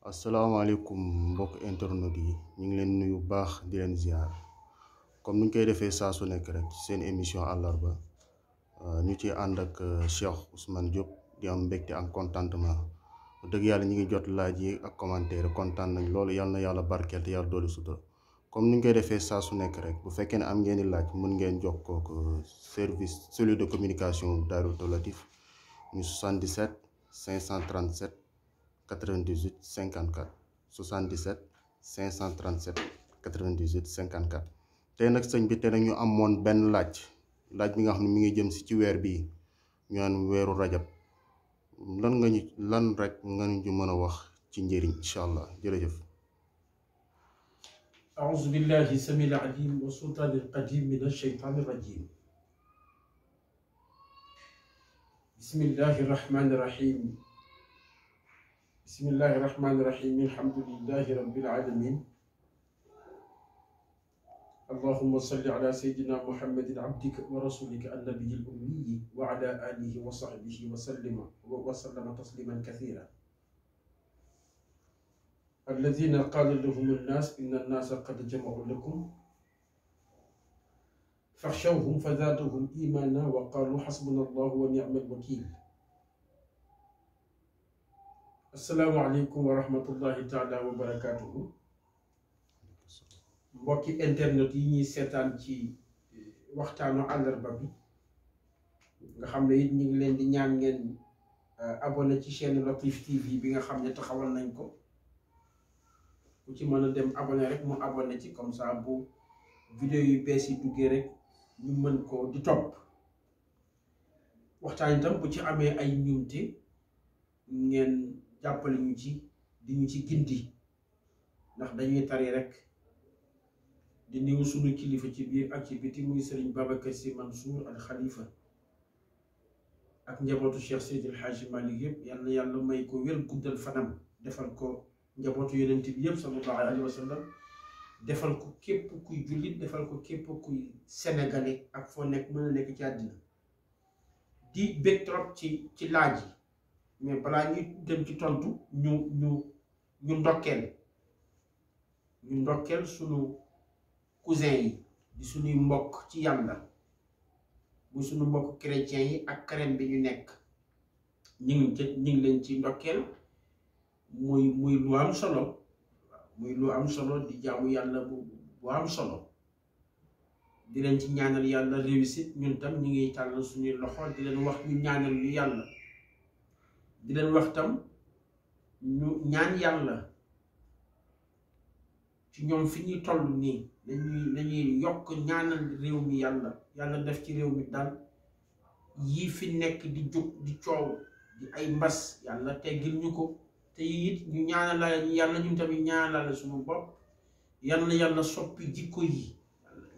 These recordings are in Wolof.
asalaamaaleykum mbokk internet yi ñu ngi leen nuyu baax di leen ziar comme ni ñu koy defee saa su nekk rek seen émission àllarba ñu ci ànd ak Cheikh Ousmane Diop di am mbégte ak contentement dëgg yàlla ñu ngi jot laaj yi ak commentaire kontaan nañ loolu yàlla na yàlla barkeel te yàlla doolu sutura comme ni ñu koy defee saa su nekk rek bu fekkee ne am ngeen di laaj mën ngeen jokkoo ko service cellule de communication Dahiratoul Latif ñu 77 537 98 54 77 537 98 54 tey nag sëñ bi te nag ñu amoon benn laaj bi nga xam ne mi ngi jëm si ci weer bii ñu naan weeru rajab lan rek nga ñu mën a wax ci njëriñ incha allah jërëjëf. أعوذ بالله السميع العليم والسلطان القديم من الشيطان الرجيم بسم الله الرحمن الرحيم بسم الله الرحمن الرحيم الحمد لله رب العالمين اللهم صل على سيدنا محمد عبدك ورسولك النبي الأمي وعلى آله وصحبه وسلم تسليما كثيرا الذين قال لهم الناس إن الناس قد جمعوا لكم فاخشوهم فزادهم إيمانا وقالوا حسبنا الله ونعم الوكيل السلام عليكم ورحمة الله تعالى وبركاته mbokki internet yi ñuy seetaan ci waxtaanu àllarba bi nga xam ne it ñu ngi leen di ñaan ngeen abonné ci chaîne Latif TV bi nga xam ne taxawal nañ ko ku ci mën a dem abonné rek mu abonné ci comme ça bu vidéo yu bees yi duggee rek ñu mën ko di topp waxtaan itam bu ci amee ay ñuumte ngeen jàppale ñu ci di ñu ci gindi ndax dañuy tari rek di nuyu sunu kilifa ci biir ak ci biti muy Serigne Babacar Sy Mansour al Khalifa ak njabootu Cheikh Seydil Hadji Malick yëpp yal na yàlla may ko wér guddal fanam defal ko njabootu yonent bi yëpp sallallahu alayhi wa sallam defal ko képp kuy jullit defal ko képp kuy sénégalais ak foo nekk mën a nekk ci àddina di bég trop ci laaj yi mais balaa ñuy dem ci tontu ñu ndokkeel sunu cousin yi di suñuy mbokk ci yàlla muy suñu mbokk chrétien yi ak carême bi ñu nekk ñu ngi leen ci ndokkeel muy lu am solo muy lu am solo di jaamu yàlla bu am solo di leen ci ñaanal yàlla réussite ñun tam ñu ngi tàllal suñuy loxo di leen wax ñu ñaanal ñu yàlla di leen wax tam ñu ñaan yàlla ci ñoom fi ñuy toll nii dañuy yokk ñaanal réew mi yàlla def ci réew mi daal yii fi nekk di jóg di coow di ay mbas yàlla teggil ñu ko te it ñu ñaanalaale ñu yàlla ñun tamit ñaanalaale suñu bopp yàlla soppi jikko yi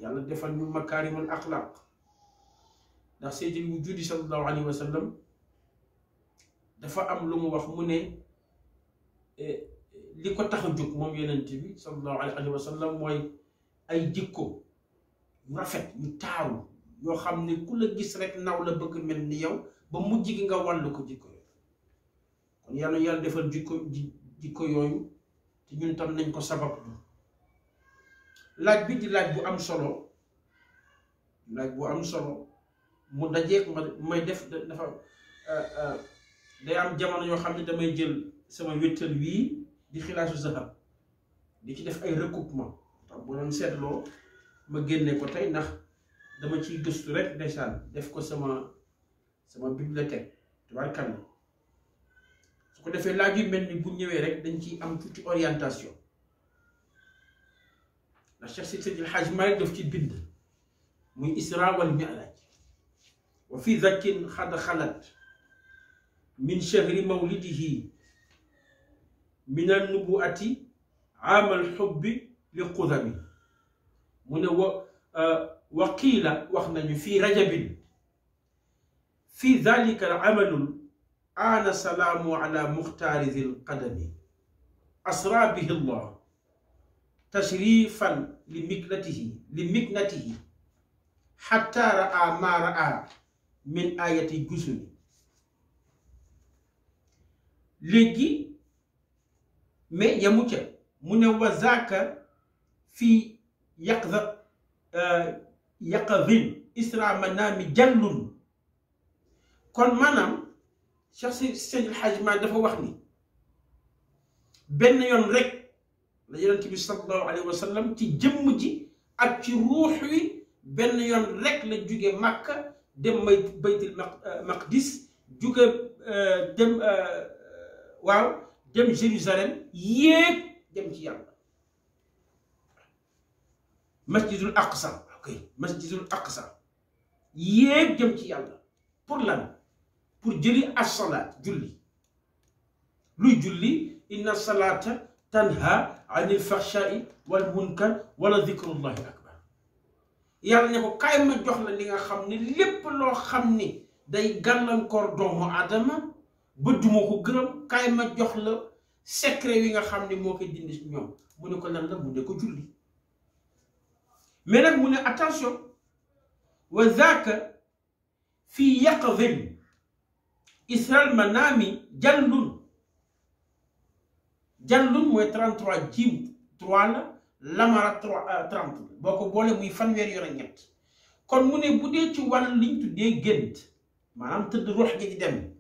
yàlla defal ñu makaarimul axlaaq ndax sayyidul wujudi sallallahu alayhi wa sallam dafa am lu mu wax mu ne li ko tax a jóg moom yonent bi sallallahu alayhi wa sallam mooy ay jikko yu rafet yu taaru yoo xam ne ku la gis rek naw la bëgg mel ni yow ba mujj gi nga wàll ko jikko yooyu kon yàlla defal jikko yooyu te ñun tam nañ ko sabab laaj bi di laaj bu am solo mu dajeeg may def dafa day am jamono yoo xam ne damay jël sama wéttal wii di xilaasu zahab di ci def ay recoupement tax boo doon seetloo ma génne ko tey ndax dama ciy gëstu rek ndeysaan def ko sama bibliothèque tubaarkàlla su ko defee laaj yu mel ni bu ñëwee rek dañ ciy am tuuti orientation ndax Cheikh Seydil Hadji Malick daf ci bind muy isra wal mi'raj wa fi dhakin xad xalat min shahri mawlidihi min an-nubuwati aamal xubbi li qudami mu ne wa qiila wax nañu fii rajabin fii dalika al amalul aana salaamu ala muxtaari dil qadami asra bihi llah tashrifan li miknatihi xatta raa ma raa min ayati jusuni léegi mais yamu ca mu ne wa zaaka fii yaqadhin isra manami jallun. kon maanaam Cheikh Seydi El Hadji Malick dafa wax ni benn yoon rek la yonent bi sallallahu alayhi wa sallam ci jëmm ji ak ci ruux wi benn yoon rek la jóge Makka dem baytul maqdis jóge dem dem Jérusalem yéeg dem ci yàlla masjidul aqsa. ok masjidul aqsa yéeg jëm ci yàlla pour lan? pour jëli as-salaat julli. luy julli? inna salaata tanha anil fahshaai wal munkar wala dhikrullahi akbar. yàlla ne ko kaay ma jox la li nga xam ne lépp loo xam ne day gàllankoor doomu aadama ba duma ko gërëm, kaay ma jox la secret yi nga xam ne moo koy dindi si ñoom. mu ne ko lan la? mu ne ko julli. mais nag mu ne attention, wa zaaka fii yaqdhin isral manami jallun. jallun mooy 33 jiim 3 la lamara 30 boo ko boole muy fanweer yoon ak ñett. kon mu ne bu dee ci wàll liñ tuddee gént maanaam tëdd ruux gi di dem,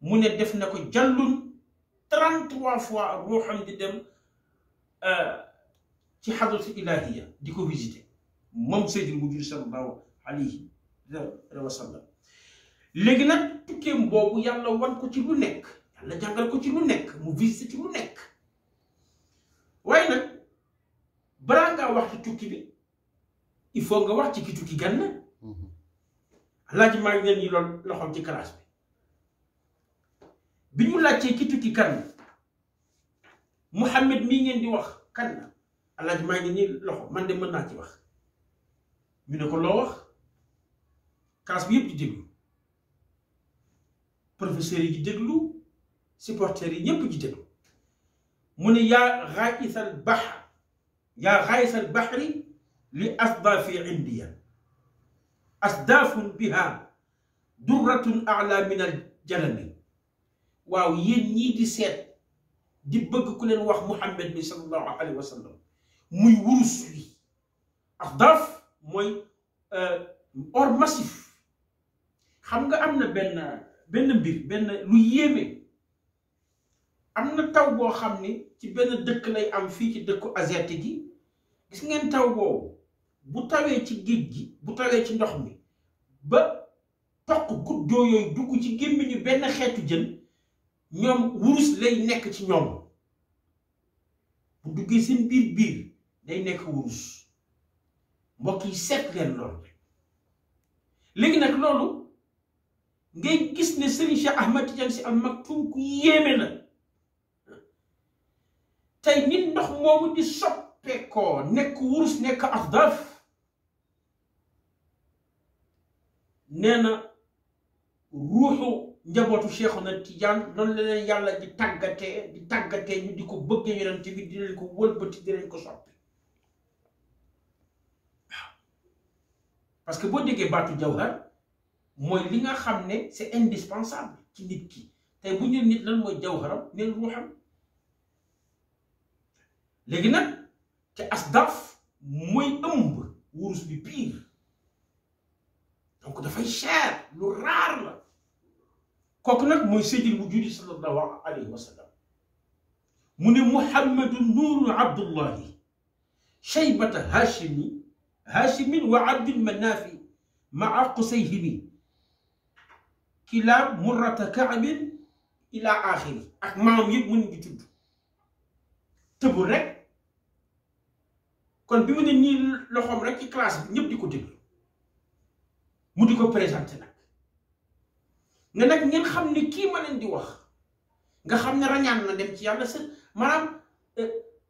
mu ne def na ko jallun 33 fois ruuxam di dem ci xadratu ilahiya di ko visiter moom Seydil Wujud sallallahu alayhi wa sallam. léegi nag tukkeem boobu yàlla wan ko ci lu nekk, yàlla jàngal ko ci lu nekk, mu visiter ci lu nekk. waaye nag balaa ngaa wax ci tukki bi il faut nga wax ci ki tukki gan na. Alaaji maa ngi leen ñi lool loxoom ci classe bi ñu laajtee ki tukki kan Muhammad mii ngeen di wax kan la, Alaaji maa ngi nii loxo man de mën naa ci wax. ñu ne ko loo wax? classe bi yëpp di déglu, professeurs yi di déglu, supporters yi ñëpp di déglu. mu ne yaa ghaayisal bahr, yaa ghaayisal bahri li asdaafi indiya asdaafun biha durratun a'la min al jalami. waaw yéen ñii di seet di bëgg ku leen wax Muhammad bi sallallahu alayhi wa sallam muy wurus wi. asdaaf mooy or massif. xam nga am na benn mbir, lu yéeme. am na taw boo xam ni ci benn dëkk lay am fii ci dëkku asiatique yi. gis ngeen taw boobu bu tawee ci géej gi, bu tawee ci ndox mi ba toq guddoo yooyu dugg ci gémmiñu benn xeetu jën, ñoom wurus lay nekk ci ñoom. bu duggee seen biir day nekk wurus. mbokk yi seet leen loolu. léegi nag loolu ngay gis ne Serigne Cheikh Ahmad Tidiane Sy Al Maktoum ku yéeme la. tey nit ndox moomu di soppeekoo nekk wurus nekk asdaaf, nee na ruuxu njabootu Cheikhuna Tidiane noonu la leen yàlla di tàggatee ñu di ko bëggee yonent bi, di leen ko wëlbati, di leen ko soppi. waaw parce que boo déggee baatu jawhar mooy li nga xam ne c'est indispensable ci nit ki. tey bu ñu nit lan mooy jawharam, neen ruuxam. léegi nag te asdaf mooy ëmb wurus bi pire, donc dafay cher, lu raar la. kooku nag mooy Seydil Wujudi sallallahu alayhi wa sallam. mu ne Muhammadu nuuru Abdullahi shaybata Haashimin wa Abdil Manaafi maa Qusayhimi kilaab murrata Kaabin ila axiri. ak maam yëpp mën ngi tudd tëbul rek. kon bi mu ne nii loxoom rek ci classe bi ñëpp di ko déglu mu di ko présenté nag nga nag ngeen xam ne kii ma leen di wax nga xam ne rañaan na dem ci yàlla sa maanaam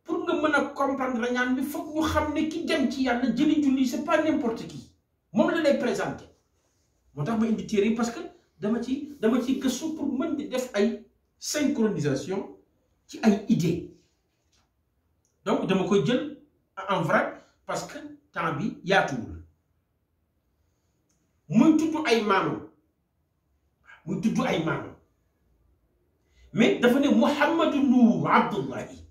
pour nga mën a comprendre rañaan bi foog ñu xam ne ki dem ci yàlla jëli julli c'est pas n'importe qui, moom la lay présenté. moo tax ma indi téere yi parce que dama ci gëstu pour mën di def ay synchronisation ci ay idées. donc dama koy jël en vrai parce que temps bi yaatuwul. muy tudd ay maamam mais dafa ne Muhammadu nuuru Abdullahi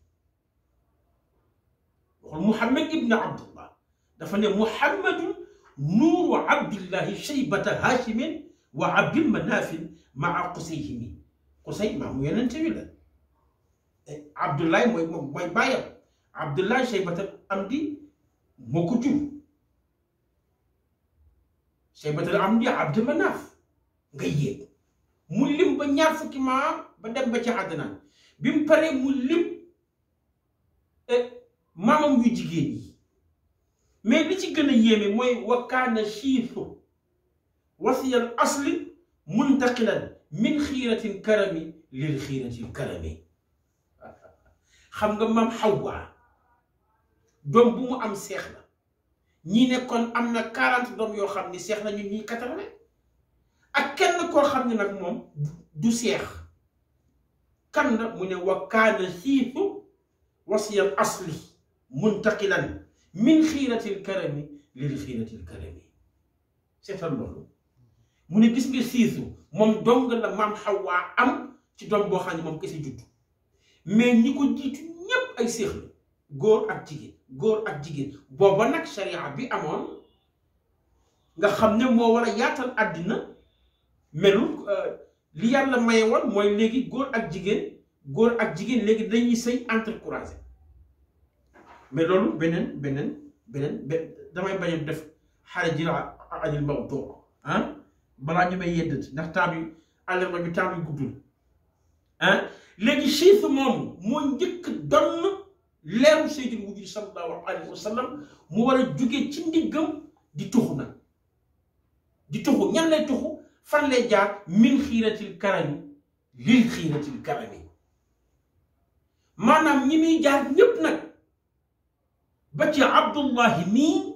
waxul Muhammad ibn Abdullah dafa ne Muhammadun nuuru abdillahi shaybata haashimin wa abdil manafin maa qusayhimi Qusay maamu yonent bi la Abdullahi mooy bàyyam Abdullahi shaybata amdi moo ko jur shaybata amdi abdil manaf nga yéeg mu lim ba ñaar fukki maam ba dem ba ci Adnaan bi mu paree mu lim maamam yu jigéen yi mais li ci gën a yéeme mooy wa kaana shiithu wasiyal asli muntaqilan min xiiratin karami lil xiiratil karami xam nga maam Xawwa doom bu mu am seex la ñii ne kon am na 40 doom yoo xam ni seex na ñun ñii 80 ak kenn koo xam ne nag moom du seex kan la mu ne wa kaana shiithu wasiyal asli muntaqilan min xiiratil karami lil xiiratil karami seetal loolu mu ne gis nga siisu moom dong la maam Xawwa am ci doom boo xam ne moom kese judd mais ñi ko jiitu ñépp ay seex la góor ak jigéen booba nag sharia bi amoon nga xam ne moo war a yaatal àddina melul li yàlla maye woon mooy léegi góor ak jigéen léegi dañuy sëy entrecroisé mais loolu beneen damay bañ a def xarajil anil mawdu balaa ñu may yeddati ndax temps bi àllarba bi temps bi guddul léegi chiif moom moo njëkk donn leeru sayyidul wujud sallallahu alayhi wa sallam mu war a jóge ci ndiggam di tuxu nag di tuxu ñan lay tuxu fan lay jaar min xiiratil karami lil xiiratil karami maanaam ñi muy jaar ñépp nag ba ci Abdullahi mii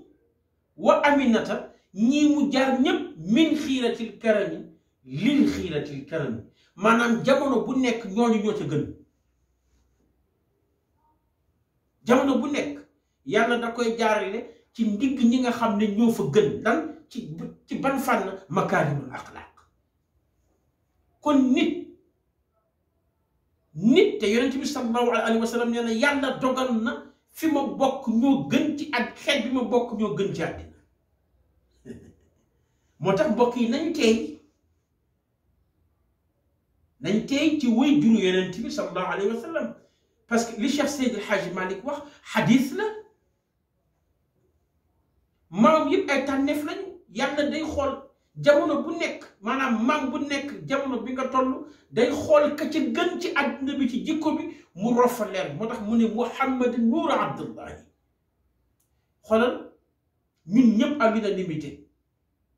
wa Aminata ñii mu jaar ñépp min xiiratil karami lil xiiratil karami maanaam jamono bu nekk ñooñu ñoo ca gën jamono bu nekk yàlla da koy jaarale ci ndigg ñi nga xam ne ñoo fa gën dan ci ban fànn makaarimul axlaaq kon nit te yonent bi sallallahu alayhi wa sallam nee na yàlla dogal na fi ma bokk ñoo gën ci ak xeet bi ma bokk ñoo gën ci àddina moo tax mbokk yi nañ teey ci wëy juru yonent bi sallallahu alayhi wa sallam parce que li Cheikh Seydi El Hadji Malick wax xadis la maam yëpp ay tànneef lañu yàlla day xool jamono bu nekk maanaam maam bu nekk jamono bi nga toll day xool ka ca gën ci àdduna bi ci jikko bi mu rofa leer moo tax mu ne Muhammad nuuru Abdullahi xoolal ñun ñëpp à l'unanimité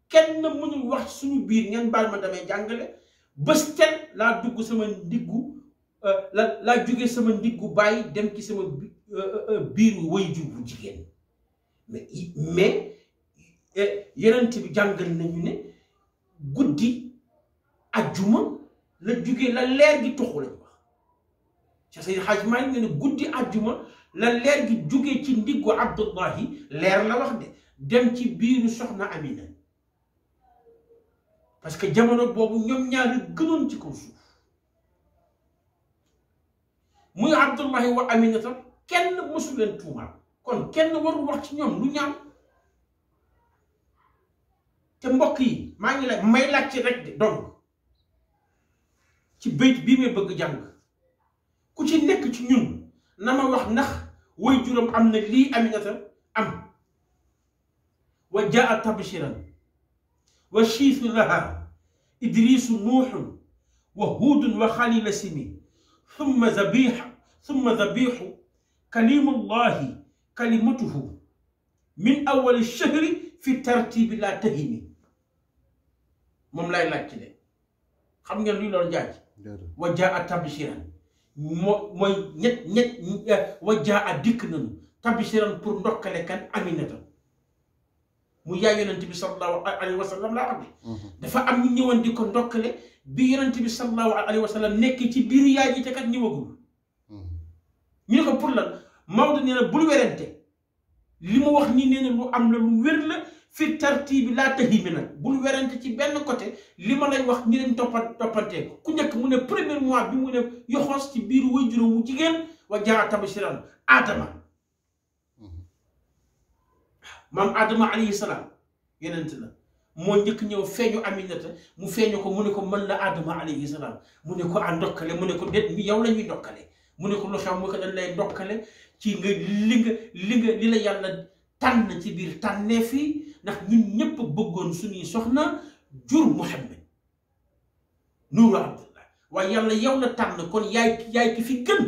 kenn mënul wax suñu biir ngeen baal ma damay jàngale bés tel laa dugg sama ndiggu laa jóge sama ndiggu bàyyi dem ci sama biiru waajur bu jigéen mais yonent bi jàngal nañu ne guddi ajjuma la jóge la leer gi toxu lañu wax Cheikh Seydi Hadji Malick ne guddi ajjuma la leer gi jóge ci ndiggu Abdullahi leer la wax de dem ci biiru soxna Amina parce que jamono boobu ñoom ñaari gënoon ci kaw suuf muy Abdullahi wa Aminata kenn mësu leen tuumaal kon kenn warul wax ci ñoom lu ñaaw te mbokk yi maa ngi la may laaj ci rek de donc ci bayt bii may bëgg jàng ku ci nekk ci ñun na ma wax ndax way juróom am na lii Aminata am wa jaa tabshiran wa shiisu laha idrisu nuuxun wa huudun wa xalila simi ثم ذبيح كليم الله كلمته من أول الشهر في ترتيب لا تهمي moom lay laaj ci de xam ngeen luy loolu jaaj wa jaa tabshiran mooy wa jaa dikk nañu tabshiran pour ndokkale kan Aminata mu yaay yonent bi sallallahu alayhi wa sallam laa xam ne dafa am ñu ñëwoon di ko ndokkale bi yonent bi sallallahu alayhi wa sallam nekk ci biir yaay ji te kat ñëwagul ñu ne ko pour lan Maodo nee na bul werante li mu wax nii nee na lu am la lu wér la fi tartibi laa tahimi nag bul werante ci benn côté li ma lay wax ñi leen toppantee ku njëkk mu ne premier mois bi mu ne yoxoos ci biir way juróom wu jigéen wa jaa tabshiran Adama maam Adama alayhi salaam yonent la moo njëkk ñëw feeñu Aminata mu feeñu ko mu ne ko mën la Adama alayhi salaam mu ne ko a ndokkale mu ne ko déet mi yow la ñuy ndokkale mu ne ko lu xew mu ko dañ lay ndokkale ci nga li la yàlla tànn ci biir tànnee fii ndax ñun ñëpp bëggoon suñuy soxna jur Muhammad nuuru abdullah waaye yàlla yow la tànn kon yaay ki fi gën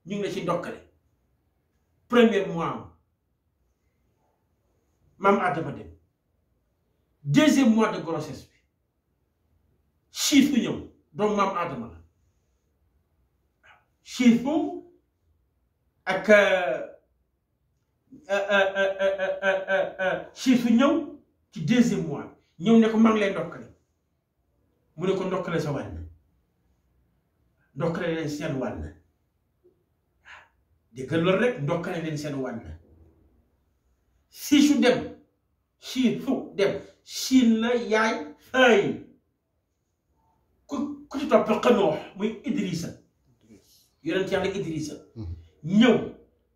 ñu ngi la ci ndokkale premier mois maam Adama dem deuxième mois de grossesse bi chiifu ñëw doomu maam Adama la waaw chiifu ak chiifu ñëw ci deuxième mois ñëw ne ko maa ngi lay ndokkale mu ne ko ndokkale sa wàll ndokkale leen seen wàll waaw dégg loolu rek ndokkale leen seen wàll siisu dem siifu dem siin la yaay ay ku ci topp xanoox muy Idrissa yonent yàlla Idrissa ñëw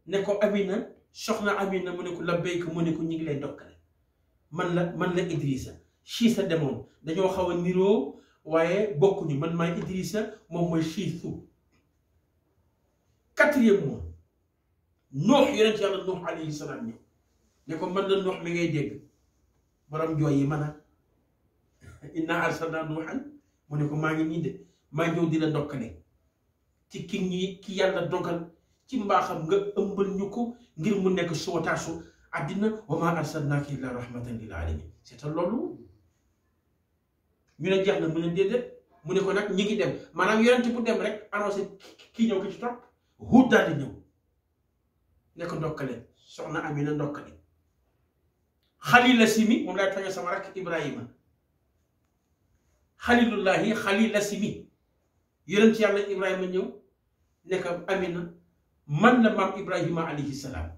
ne ko Amina soxna Amina mu ne ko labbayka mu ne ko ñu ngi lay ndokkale man la Idrissa Siisa demoon dañoo xaw a niroo waaye bokkuñu man maay Idrissa moom mooy Siisu quatrième mois Nuux yonent yàlla Nuux alayhi salaam ñëw ne ko man la Nuux mi ngay dégg borom jooy yi man a inna arsalna Nuuhan mu ne ko maa ngi nii de maa ñëw di la ndokkale ci ki yàlla dogal ci mbaaxam nga ëmbal ñu ko ngir mu nekk sootaasu àddina wa maa arsalnaaka illaa rahmatan lil aalamiin c'est loolu ñu ne jeex na mu ne déedéet mu ne ko nag ñi ngi dem maanaam yonent bu dem rek annoncé kii ñëw ko ci topp Huud daal di ñëw ne ko ndokkale soxna Amina ndokkale xalila simi moom laay tooñee sama rakk Ibrahima xalilullahi xalila simi yonent yàlla Ibrahima ñëw ne ko Amina man la maam Ibrahima alayhi salaam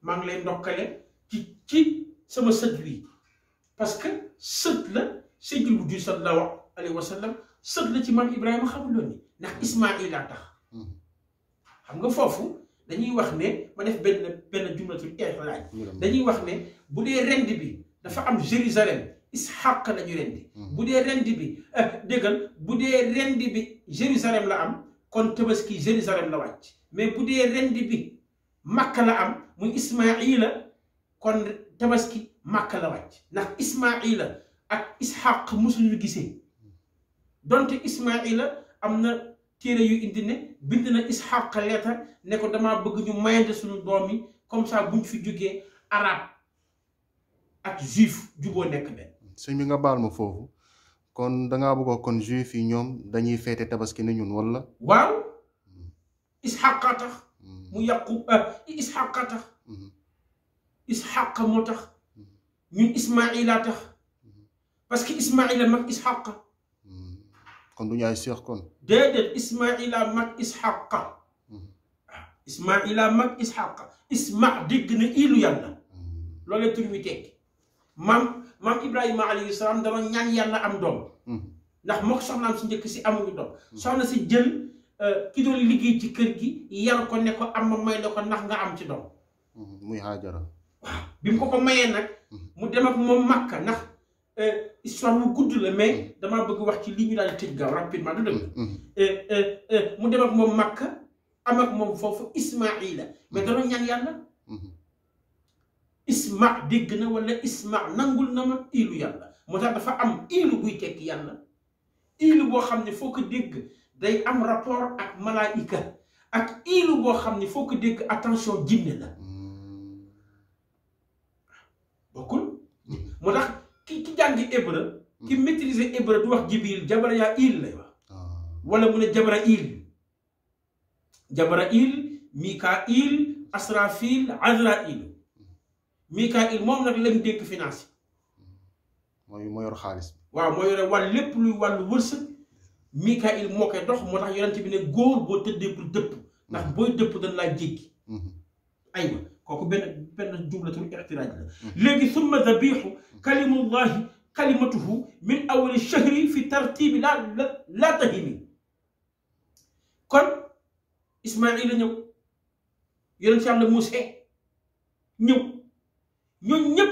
maa ngi lay ndokkale ci sama sët wi parce que sët la sayyidul wujuud sallallahu alayhi wa sallam sët la ci maam Ibrahima xamuloon ni ndax Ismaïla tax xam nga foofu dañuy wax ne ma def benn jumlatul ihlaaj dañuy wax ne bu dee rend bi dafa am Jérusalem Ishaq la ñu rendi bu dee rend bi déggal bu dee rend bi Jérusalem la am kon tabaski Jérusalem la wàcc mais bu dee rend bi Makka la am muy Ismaïla kon tabaski Makka la wàcc ndax Ismaïla ak Ishaq musuñu gisee donte Ismaïla am na téere yu indi ne bind na Ishaq leetar ne ko damaa bëgg ñu mayante suñu doom yi comme ça buñ fi jógee arabe ak juif juboo nekk benn. sëñ bi nga baal ma foofu kon dangaa bëgg kon juif yi ñoom dañuy feete tabaski ne ñun wala. waaw Ishaq tax mu yàqu Ishaq tax Ishaq moo tax ñun Ismaïla tax parce que Ismaïla mag Ishaq. kon du ñu ay seex kon. déedéet Ismaïla mag Ishaq Ismaïla mag Ishaq Isma dégg na ilu yàlla loolee tur wi tekki maam Ibrahima alayhi salaam dama ñaan yàlla am doom ndax moo ko soxnaam si njëkk si amuñu doom soxna si jël ki doon liggéey ci kër gi yar ko ne ko am ma may la ko ndax nga am ci doom. muy Haajara. waaw bi mu ko mayee nag mu dem ak moom Makka ndax histoire bu gudd la mais damaa bëgg wax ci lii ñu daal di tëj gaaw rapidement du dëgg mu dem ak moom Makka am ak moom foofu Ismaïla mais dana ñaan yàlla Isma dégg na wala Isma nangul na ma ilu yàlla moo tax dafa am ilu buy tekki yàlla ilu boo xam ne foo ko dégg day am rapport ak malaayika ak ilu boo xam ne foo ko dégg attention jinne la bokkul moo tax ki jàngi hébreu ki maîtriser hébreu du wax jibril jabrail lay wax wala mu ne jabrail mikail asrafil azrail mikail moom nag lañ dégg finance moo yor xaalis waaw moo yore wàll lépp luy wàllu wërsëg mikail moo koy dox moo tax yonent bi ne góor boo tëddee bul dëpp ndax booy dëpp dañ laa jéggi aywa kooku benn jumlatul ixtiraaj la léegi summa dabixu kalimatuhu min awali shahri fi tartibi laa tahimi kon Ismaïla ñëw yonent yàlla Musaa ñëw ñooñu ñëpp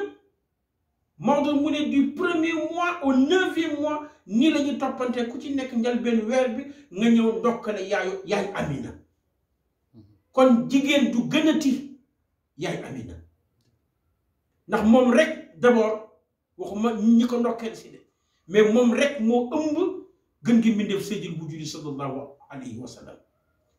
Maodo mu ne du 1er mois au 9e mois nii la ñuy toppante ku ci nekk njëlbéen weer bi nga ñëw ndokkale yaay Amina kon jigéen du gënati yaay Amina ndax moom rek d'abord waxuma ñi ko ndokkeel si de mais moom rek moo ëmb gën gi mbindeef sayyidil wujudi sallallahu alayhi wa sallam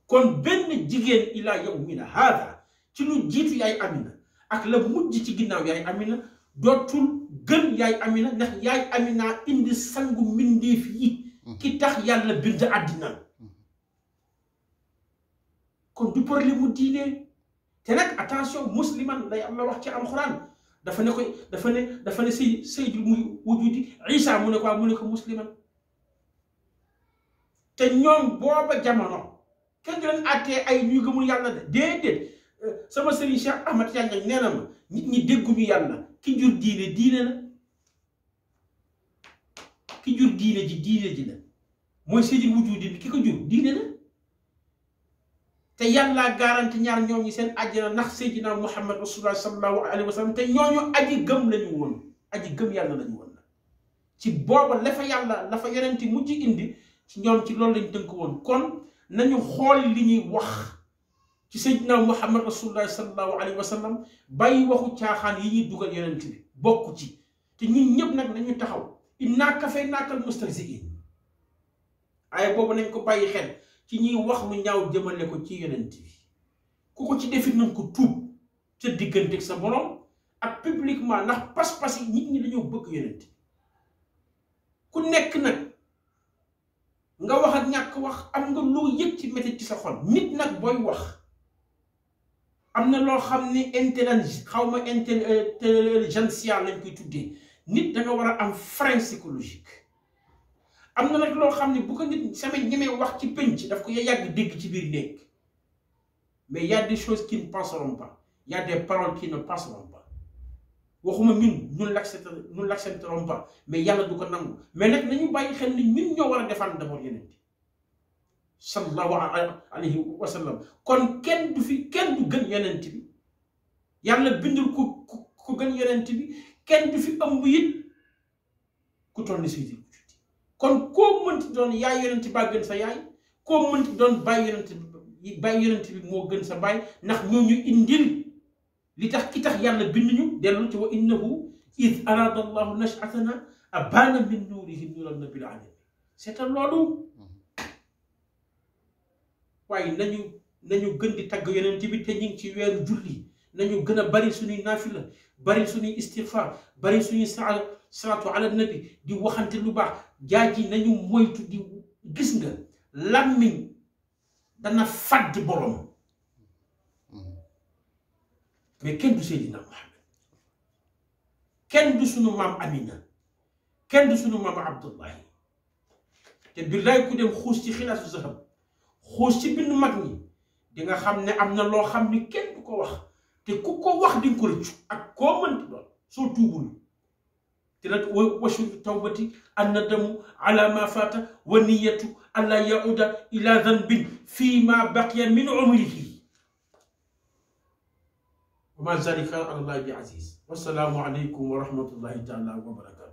kon benn jigéen ila yawmina haada ci lu jiitu yaay Amina ak la mujj ci ginnaaw yaay Amina dootul gën yaay Amina ndax yaay Amina indi sangu mbindeef yi ki tax yàlla bind àddina kon du problème mu diine te nag attention musliman day am na wax ci alxuraan dafa ne sayyidul wujudi Isa mu ne ko musliman te ñoom booba jamono kenn du leen àttee ay ñuy gëmul yàlla de déedéet sama sëriñ Cheikh Ahmad Tidiane nee na ma nit ñi dégguñu yàlla ki jur diine la ki jur diine ji la mooy sayyidul wujudi ki ko jur diine la te yàlla garanti ñaar ñooñu seen àjjana ndax Seydina Muhammad rasulullah sallallahu alayhi wa sallam te ñooñu aji gëm lañu woon aji gëm yàlla lañu woon ci booba la fa yonenti mujj indi ci ñoom ci loolu lañ tënk woon kon nañu xool li ñuy wax ci Seydina Muhammad rasulullah sallallahu alayhi wa sallam bàyyi waxu caaxaan yi ñuy dugal yonent bi bokk ci te ñun ñëpp nag nañu taxaw innaa kafaynaakal mustahzi'iin ay boobu nañ ko bàyyi xel ci ñuy wax lu ñaaw jëmale ko ci yonent bi ku ko ci defit nañ ko tuub ca diggante ak sa borom ak publiquement ndax pas-pas yi nit ñi dañoo bëgg yonent bi ku nekk nag nga wax ak ñàkk wax am nga loo yëg ci métti ci sa xol nit nag booy wax am na loo xam ne intelligentsia lañ koy tuddee nit da nga war a am frein psychologique am na nag loo xam ne bu ko nit sama ñemee wax ci penc daf ko yàgg dégg ci biir néeg mais y a des choses qui ne passeront pas y a des paroles qui ne passeront pas waxuma ñun l'accepterons pas mais yàlla du ko nangu mais nag nañu bàyyi xel ni ñun ñoo war a défendre d'abord yeneen bi sallallahu alayhi wa sallam kon kenn du gën yonent bi yàlla bindul ku gën yonent bi kenn du fi ëmb it ku toll ni Seydi kon koo mënti doon yaay yonent baa gën sa yaay koo mënti doon bàyyi yonent bi moo gën sa baay ndax ñoo ñu indil li tax ki tax yàlla bind ñu dellu ci wa innahu id arada allahu nashatana abana min nuurihi nuuran nabil alamin seetal loolu waaye nañu gën di tagg yonent bi te ñu ngi ci weeru julli nañu gën a bari suñuy naafila bari suñuy istighfar bari suñuy salaatu ala nabi di waxante lu baax jaaji nañu moytu di gis nga làmmiñ dana fàdd borom mais kenn du Seydina Muhammad kenn du sunu maam Amina kenn du sunu maam Abdullahi te billaay ku dem xuus ci xilaasu zahab xuus ci bindu mag ñi di nga xam ne am na loo xam ni kenn du ko wax te ku ko wax di nga ko rëccu ak koo mënti doon soo tuubul te nag washudu tawbati annadamu ala ma fata wa niyatu alla yauda ila dhanbin fi ma baqiya min umrihi wa ma zalika ala allahi bi aziz wassalaamu aleykum wa rahmatullahi taala wa barakatu